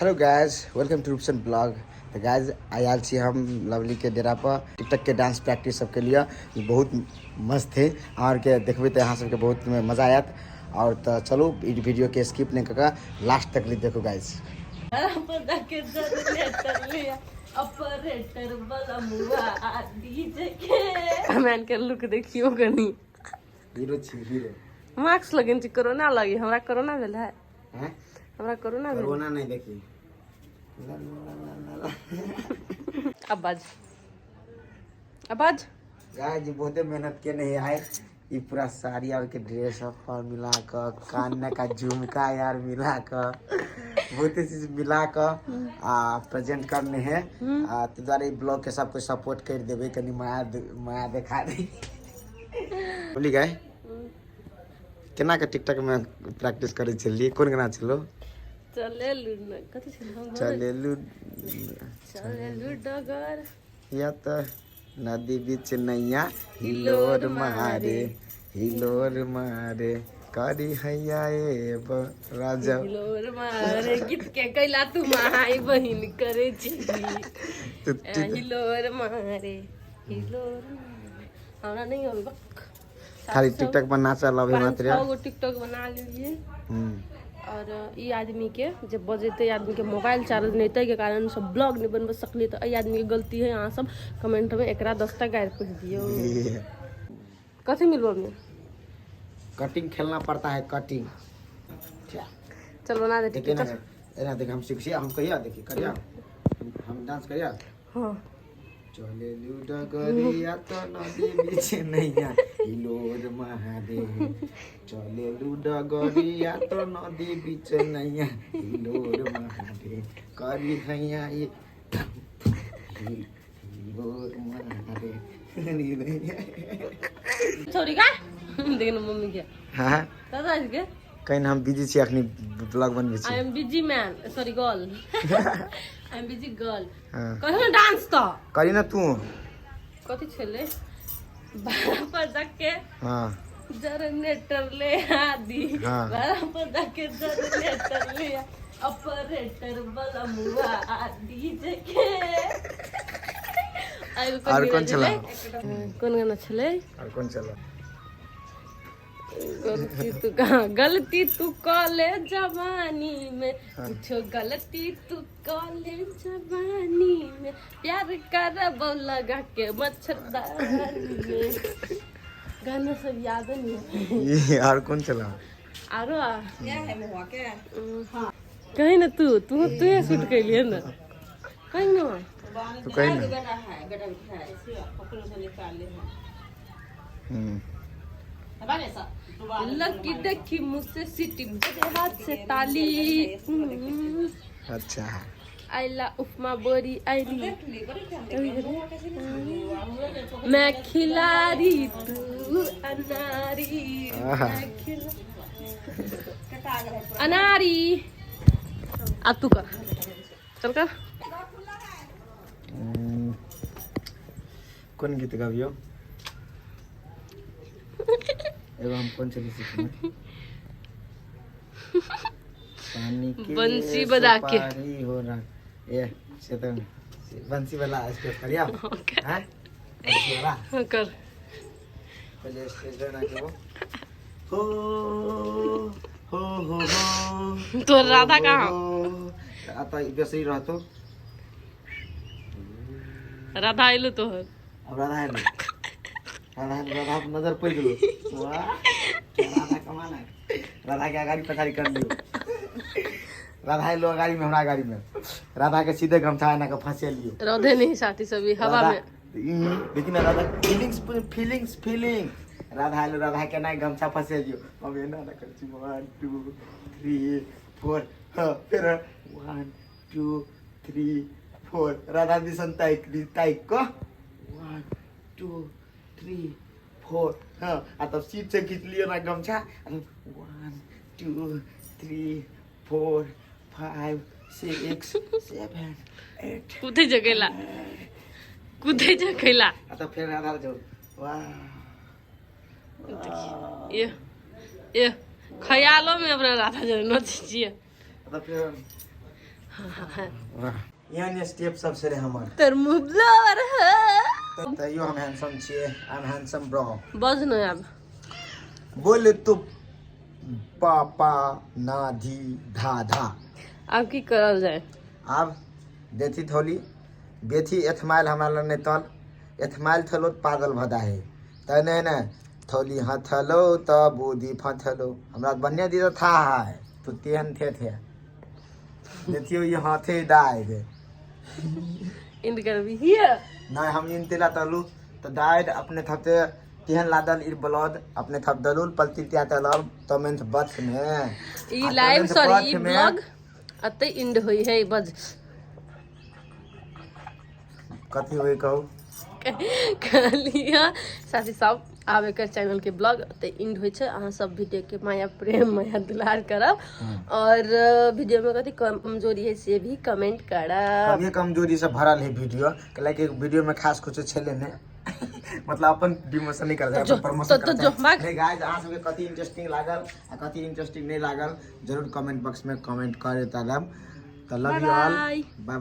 Hello guys, welcome to Rupsan blog. तऽ guys आयल छी हम लवली के डेरा पर टिकटॉक के डांस प्रैक्टिस सबके लिए। बहुत मस्त है, अहाँ देखबै तऽ अहाँ सबके बहुत मजा आयत। और तऽ चलू ई वीडियो के स्किप नहीं कऽ लास्ट तक ले देखू गाइज। मैन के लुक देखियो कनी। हीरो छी, हीरो। मास्क लगेने छी, कोरोना लगी हमरा। कोरोना भेल है? हैं? हमरा कोरोना भेल? कोरोना नहीं देखी। अब बाज, अब बाज। गाइज बहुते मेहनत के नहीं आए। ई पूरा साड़ी और के ड्रेस और मिला क, कान का झुमका यार मिला क, बहुते चीज मिला क आ प्रेजेंट करने है। आ ताहि दुआरे ई ब्लॉग के सबको सपोर्ट कर देबै, कनी माया माया देखा दे। बोली गाय, केना के टिकटॉक में प्रैक्टिस करै छलियै? कोन गाना छलो? चलेलू न, कथी छलै हम? चलेलू। चलेलू डगर या तऽ नदी बीच नैया हिलोर मारे, हिलोर मारे, करी हैया ए राजा। हिलोर मारे गीत के कैला तू माय बहिन करे छी? हिलोर मारे, हिलोर मारे, हमरा नहीं अबै बक। खाली टिकटॉक पर नाचल अबै मात्र। 5-6 गो टिकटॉक बना लेलिए। और ई आदमी के जे बजेते आदमी के मोबाइल चार्ज नहीं ताहि के कारण सब ब्लॉग नहीं बनबे सकलिए, तो एहि आदमी के गलती है। अहाँ सब कमेंट में एकरा 10टा गारि पढ़ दियौ। कथी मिलबो में? कटिंग खेलना पड़ता है, कटिंग। चल बना दे। देखिए ना, एना देख, हम सीख हम कहिया देखी करिया, हम डांस करिया। हाँ। चलेलू डगरिया तो नदी बीच नैया हिलोर महादेव, चलेलू डगरिया तो नदी बीच नैया हिलोर महादेव, करी हैया ई हिलोर महादेव। छोरी का देख ना मम्मी के। हाँ। दादा के। कहीं हम बिजी छी, अखनी ब्लॉग बनबै छी। I am busy man, sorry girl, I am busy girl. हाँ। कहियो ना डांस तो करी ना तू। कथी छले? बारह पर जाके हाँ। जनरेटर ले आदि। हाँ। बारह पर जाके जनरेटर ले, ऑपरेटर बलमुआ डीजे के। और कौन छला? कोन गाना छले? और कौन चला? गलती तू कहाँ, गलती तू कॉले जवानी में। हाँ। कुछो गलती तू कॉले जवानी में, प्यार करब लगा के मच्छरदानी में। गाना सब याद नहीं है। ये और कौन चला? आरो कहीं ना तू तू तू शूट कैलिए ना, कहीं ना। तू कहीं ना। लकी देखी मुझसे सिटी बजे हाथ से ताली। अच्छा। आइला उपमा बोरी आइली, मैं खिलाड़ी तू अनारी। अनारी अब तू कर, चल कर। कोन गीत गाबियो? एगो हम कोन चली सीखने पानी के बंसी बजा के। सुपारी हो रहा ए से तो बंसी वाला स्टेप करिया। हां, बंसी वाला। हाँ, कर। पहले स्टेज बना के वो हो हो हो हो। तो राधा कहाँ? आता वैसे ही रहतो। राधा आइलो तोहर? अब राधा है, राधा, राधा पर नजर पड़ गेलो। वाह, राधा कमाना, राधा के अगाड़ी पछाड़ी कर लियो। राधा लो गाड़ी में, हमरा गाड़ी में राधा के सीधे गमछा एना के फंसे लियो। राधे नहीं साथी सभी हवा में। देखी ना Radha feelings feelings feeling. Radha आलो, राधा के ना गमछा फंसे लियो। हम एना ना कर छी, 1 2 3 4। हाँ, फिर 1 2 3 4। राधा दिसन ताइक ताइक को 1 2 3 4। हाँ, आ तब सीट से खींच लियो ना गमछा। 1 2 3 4 5 6 7 8। कूदे जगेला, कूदे जगेला। आ तब फिर राधा जो वाह। ये ये ख्यालों में अपना राधा जन नचै छियै। आ तब फिर हाँ। एहन स्टेप सब छलै हमर। तोर मुँह ब्लर है। तैयो हम हैंडसम छियै, I am handsome bro. बज न आब। बोले तो पापा ना धी धा धा। आब की करल जाय? आब देथी थोली बेथी एथमाइल हमरा लग नहि तल एथमाइल थलो त पागल भदा है त नहि ने थौली हथलो त बूदी फथलो हमरा बढ़िया दी था है तो तेहन थे थे देखियो ये हाथे दाय दे। इंड करबी हिया। नहीं हम इन तेला तलू तो दाय अपने थपते तेहन लादल इर बलद अपने थप दलुल पलती त्या तलब तमेंथ बथ में ई लाइव सॉरी ई ब्लॉग अते इंड होई है बज। कथी होई कहू? कहलिया साथी सब आब एकर चैनल के ब्लॉग अते इंड होइ छै। अहाँ सब वीडियो के माया प्रेम माया दुलार करब और वीडियो में कथी कमजोरी है से भी कमेंट करब। कमी कमजोरी से भरल है वीडियो, लाइक वीडियो में खास कुछ छेले ने, मतलब अपन डिमोशन नहीं करते, अपन प्रमोशन तो जो करते। नहीं गाइस, अहाँ सबके कथी इंटरेस्टिंग लागल आ कथी इंटरेस्टिंग नहीं लागल जरूर कमेंट बॉक्स में कमेंट करे तलब। तो love you all, bye bye.